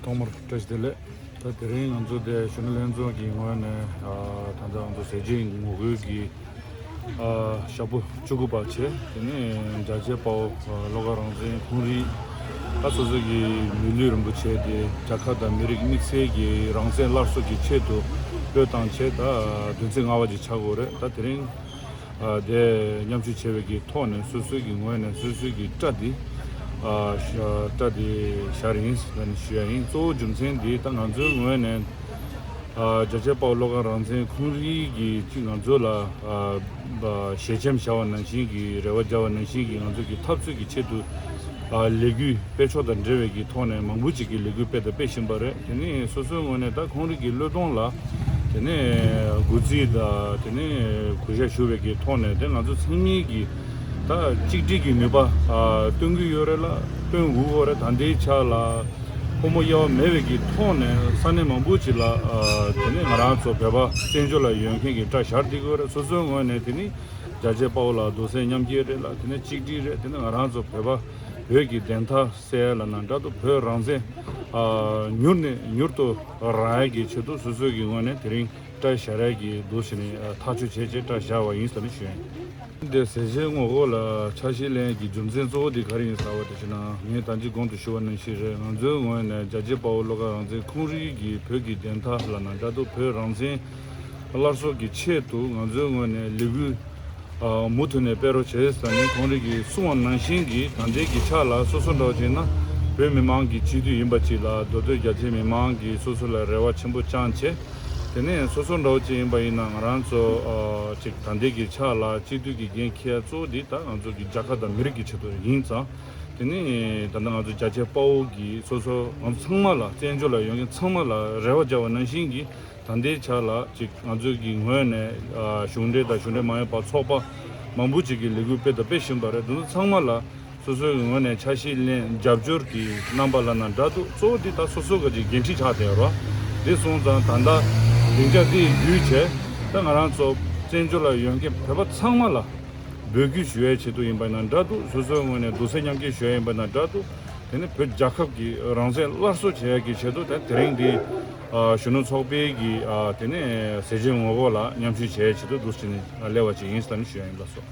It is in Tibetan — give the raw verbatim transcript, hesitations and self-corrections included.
ཐོག་མར་བཀྲ་ཤིས་བདེ་ལེགས། ད་དེ་རིང་ང་ཚོ་དེ་གཞོན་ནུ་ལྷན་ཚོགས་ཀྱི་ངོས་ནས་ཨ་ད་ལྟ་ང་ཚོ་ཟས་བཅད་ངོ་རྒོལ་གྱི་ཨ་ཞག་པོ་བཅུ་དགུ་པ་བྱས། དེ་ནས་རྒྱ་ཆེ་དཔའ་བོ་ཨ་བློ་དགའ་རང་བཙན་ཁོང་རིགས་ད་སོ་སོ་གི་མི་ལུས་རིན་པོ་ཆེ་དེ་རྒྱལ་ཁབ་དང་མི་རིགས་དམིགས་བསལ་གྱི་རང་བཙན་སླར་གསོ་གི་ཆེད་དུ་བློས་བཏང་བྱས། ད་བདུན་ཚིགས་ལྔ་པ་ཅིག་ཆགས་ཀྱི་ཡོད་རེད། ད་དེ་རིང་ཨ་དེ་མཉམ་ཞུགས་བྱས་པའི་གི་ཐོག་ནས་སོ་སོའི་གི་ངོས་ནས་སོ་སོའི་གི་སྐྲ་དེ་ཨ་ཤ་སྐྲ་དེ་བཞར་ཡིན་ལབ་ནས་ཞུ་ཡ་ཡིན། གཙོ་བོ་རྒྱུ་མཚན་དེ་ད་ང་ཚོའི་ངོས་ནས་ཨ་རྒྱ་ཆེ་དཔའ་བོ་བློ་དགའ་རང་བཙན་ཁོང་རིགས་ཀྱིས་ཅིག་ང་ཚོ་ལ་ཨ་ཞལ་ཆེམས་བཞག་པ་ནང་བཞིན་གྱི་རེ་བ་བརྒྱབ་པ་ནང་བཞིན་གྱི་ང་ཚོ་གི་འཐབ་རྩོད་ཀྱི་ཆེད་དུ་ཨ་ལས་འགུལ་སྤེལ་ཕྱོགས་དང་འབྲེལ་བའི་གི་ཐོག་ནས་མང་པོ་ཅིག་གིས་ལས་འགུལ་སྤེལ་དང་སྤེལ་བཞིན་པ་རེད། དེ་ནས་སོ་སོའི་ངོས་ནས་ད་ཁོང་རིགས་ཀྱི་བློས་གཏོང་ལ་དེ་ནས་གུས་བརྩི་དང་དེ་ནས་གུས་ཞབས་ཞུ་བའི་གི་ཐོག་ནས་དེ་ང་ཚོ་ཚང་མས་ཀྱི་ད་གཅིག་སྒྲིལ་གྱི་ནུས་པ་ཨ་སྟོན་གྱི་ཡོད་རེད་ལ་སྟོན་དགོས་ཀྱི་ཡོད་རེད། ད་ལྟའི་ཆ་ལ་ཕོ་མོ་དབྱེ་བ་མེད་པའི་གི་ཐོག་ནས་ས་གནས་མང་པོ་ཅིག་ལ་ཨ་དེ་ནས་ང་རང་ཚོ་བོད་པ་བཙན་བྱོལ་ལ་ཡོད་མཁན་གྱི་སྐྲ་བཞར་བསྡད་ཀྱི་ཡོད་རེད། སོ་སོའི་ངོས་ནས་དེ་ནི་རྒྱ་ཆེ་དཔའ་བོ་ལ་རྡོག་རྩ་མཉམ་སྐྱེད་རེད་ལ་དེ་ནས་གཅིག་སྒྲིལ་རེད། དེ་ནས་ང་རང་ཚོ་བོད་པ་བོད་ཀྱི་བདེན་མཐའ་གསལ་ལབ་ན་འདྲ་འདུག་བོད་རང་བཙན་ཨ་མྱུར་ནས་མྱུར་དུ་རག་ཡ་གི་ཆེད་དུ་སོ་སོའི་གི་ངོས་ནས་དེ་རིང་སྐྲ་བཞར་ཡ་གི་འདུག་ཟེར་ནས་ཨ་ཐག་གཅོད་བྱས་རྗེས་སྐྲ་བཞར་བ་ཡིན་ཟེར་ནས་ཞུ་ཡིན། འདི་ཟས་བཅད་ངོ་རྒོལ་ལ་ཆ་ཤས་ལེན་གྱི་རྒྱུ་མཚན་གཙོ་བོ་འདི་ག་རེ་ཡིན་ཟེར་བ་དེ་བྱས་ན་ངས་ད་ཅི་གོང་དུ་ཞུ་བ་ནང་བཞིན་རེད། ང་ཚོའི་ངོས་ནས་རྒྱ་ཆེ་དཔའ་བོ་བློ་དགའ་རང་བཙན་ཁོང་རིགས་ཀྱི་བོད་ཀྱི་བདེན་མཐའ་ལབ་ན་འདྲ་འདུག་བོད་རང་བཙན་སླར་གསོ་གི་ཆེད་དུ་ང་ཚོའི་ངོས་ནས་ལས་འགུལ་ཨ་མུ་མཐུད་ནས་སྤེལ་རོགས་བྱེད་ཟེར་ནས་ཁོང་རིགས་ཀྱིས་གསུངས་པ་ནང་བཞིན་གྱི་ད་ལྟའི་གི་ཆ་ལ་སོ་སོ་འདྲ་བོ་ཅིག་ཡིན་ན་བོད་མི་མང་གི་སྤྱི་འཐུས་ཡིན་པ་ཅིག་ལ་མདོ་སྟོད་རྒྱ་ཆེ་མི་མང་གིས་སོ་སོ་ལ་རེ་བ་ཆེན་པོ་བཅངས་བྱས། དེ་ནས་སོ་སོ་འདྲ་བོ་ཅིག་ཡིན་པ་ཡིན་ན་ང་རང་ཚོ་ཨ་ཅིག་ད་ལྟའི་གི་ཆ་ལ་སྤྱི་འཐུས་ཀྱི་འགན་འཁྱེར་གཙོ་བོ་འདི་ད་ང་ཚོ་གི་རྒྱལ་ཁབ་དང་མི་རིགས་ཀྱི་ཆེད་དུ་ཡིན་ཙང་། དེ་ནས་ད་ལྟ་ང་ཚོ་རྒྱ་ཆེ་དཔའ་བོ་གིས་སོ་སོ་ང་ཚོ་ཚང་མ་ལ་བཙན་བྱོལ་ལ་ཡོད་མཁན་ཚང་མ་ལ་རེ་བ་བརྒྱབ་པ་ནང་བཞིན་གྱི་ད་ལྟའི་ཆ་ལ་ཅིག་ང་ཚོའི་གི་ངོས་ནས་ཨ་གཞུང་འབྲེལ་དང་གཞུང་འབྲེལ་མ་ཡིན་པ་ཚོགས་པ་མང་པོ་ཅིག་གིས་ལས་འགུལ་སྤེལ་དང་སྤེལ་བཞིན་པ་རེད། འདི་ཚོ་ཚང་མ་ལ་སོ་སོའི་གི་ངོས་ནས་ཆ་ཤས་ལེན་རྒྱབ་སྐྱོར་གྱི་རྣམ་པ་ལབ་ན་འདྲ་འདུག་གཙོ་བོ་འདི་ད་སོ་སོ་གི་ཅིག་འགན་འཁྲི་ཆགས་བསྡད་ཡོད་རེད། འདི་སོང་ཙང་ད་ལྟ་སྡིངས་ཆ་འདི་བརྒྱུད་བྱས་ད་ང་རང་ཚོ་བཙན་བྱོལ་ལ་ཡོད་མཁན་བོད་པ་ཚང་མ་ལ་འབོད་སྐུལ་ཞུ་ཡའི་ཆེད་དུ་ཡིན་པ་ཡིན་ན་འདྲ་འདུག་སོ་སོའི་ངོས་ནས་རྡོག་རྩ་མཉམ་སྐྱེད་ཞུ་ཡ་ཡིན་པ་ཡིན་ན་འདྲ་འདུག་དེ་ནི་བོད་རྒྱལ་ཁབ་ཀྱི་རང་བཙན་སླར་གསོ་བྱེད་ཡ་གི་ཆེད་དུ་ད་དེ་རིང་འདི་ཨ་གཞོན་ནུ་ཚོགས་པའི་གི་ཨ་དེ་ནས་ཟས་བཅད་ངོ་རྒོལ་ལ་མཉམ་ཞུགས་བྱེད་ཡ་ཆེད་དུ་འདུག་སེ་ནས་སླེབས་པ་ཅིག་ཡིན་ཟེར་ནས་ཞུ་ཡ་ཡིན། ལགས་སོ།